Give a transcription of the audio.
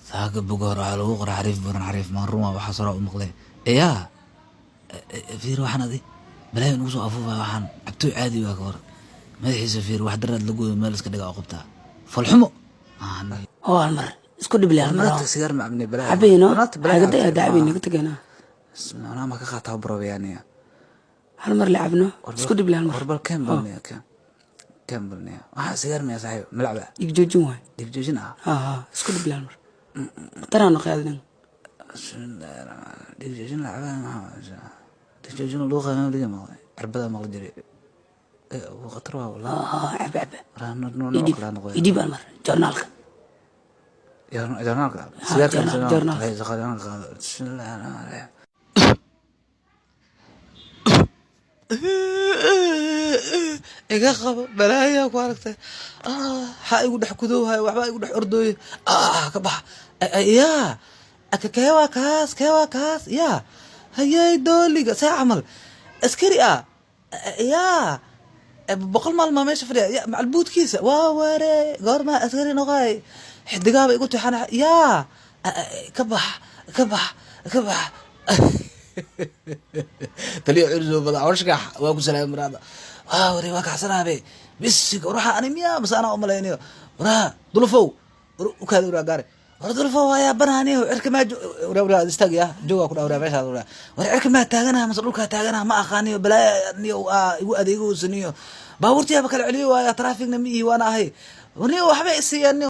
Saaka boga hore waxaa lagu qoray xariif badan, xariif maan ruma waxaa sora u maqlay. Yaa fiir, waxaan adi balaayo nugu soo afuufaya. Waxaan cabtooy caadi waa ka hor madaxiisa. Fiir, wax daraad la gooyo meel iska dhiga oo qabtaa falxumo. Oo hal mar isku dhibli, hal mar. Sigaar ma cabnay, balaayo. Cabeyno hagada dacbeyno naga tagayna. Macnaha ma ka qaataa brobeyaaniya? Hal mar la cabno, isku dhibli hal mar. Warbal keen balniya, keen keen balniya. Waxaa sigaar miya, saaxiib? Malacba. Dhig joojin waay. Dhig joojin ah. Ha ha, isku dhibli hal mar, khataraan noqday adigan. Dhig joojin lacabaa maxaa? Dhig joojin luuqa liga maqlay, cirbada maqli jiray. Khatar waa wallah. Ha, cab cab. Idhib hal mar joornaalka. Joornaalka sigaarka. Joornaalka. Bismillahi raxmaani raxiim. Iga qabo, balaayaa ku aragtay. Waxaa igu dhex kudowhay, waxbaa igu dhex ordooye. Ka bax yaa, kee waa kaas? Kee waa kaas? Yaa hayay, dooliga see camal askari ah. Yaa 100 maalmaa meesha fadhiya ya macalbuudkiisa waa waare. Goormaa askari noqay? Xidigaaba igu tixana. Yaa ka bax, ka bax, ka bax. Taliya culiso bada warshkax waa ku salaamay maraada. Waa wari, waa kaxsanaabe bisig. War waxaa ani miyaa mase anaa umalaynayo? Waraa dulufow, ukaada waraa gaare. War dulufow, waa yaabanaaniyo. Cirka maa waraa? Waraa istaag ya, joogaa ku dhaa waraa meeshaas. Waraa, war cirka maa taaganaha mase dhulkaa taaganaha? Ma aqaaniyo. Balaaya niyo igu adeegoosaniyo, baabuurtiyaaba kala celiyo waaya. Trafficna ma ihi waana ahay niyo, waxba isiiyaan niyo.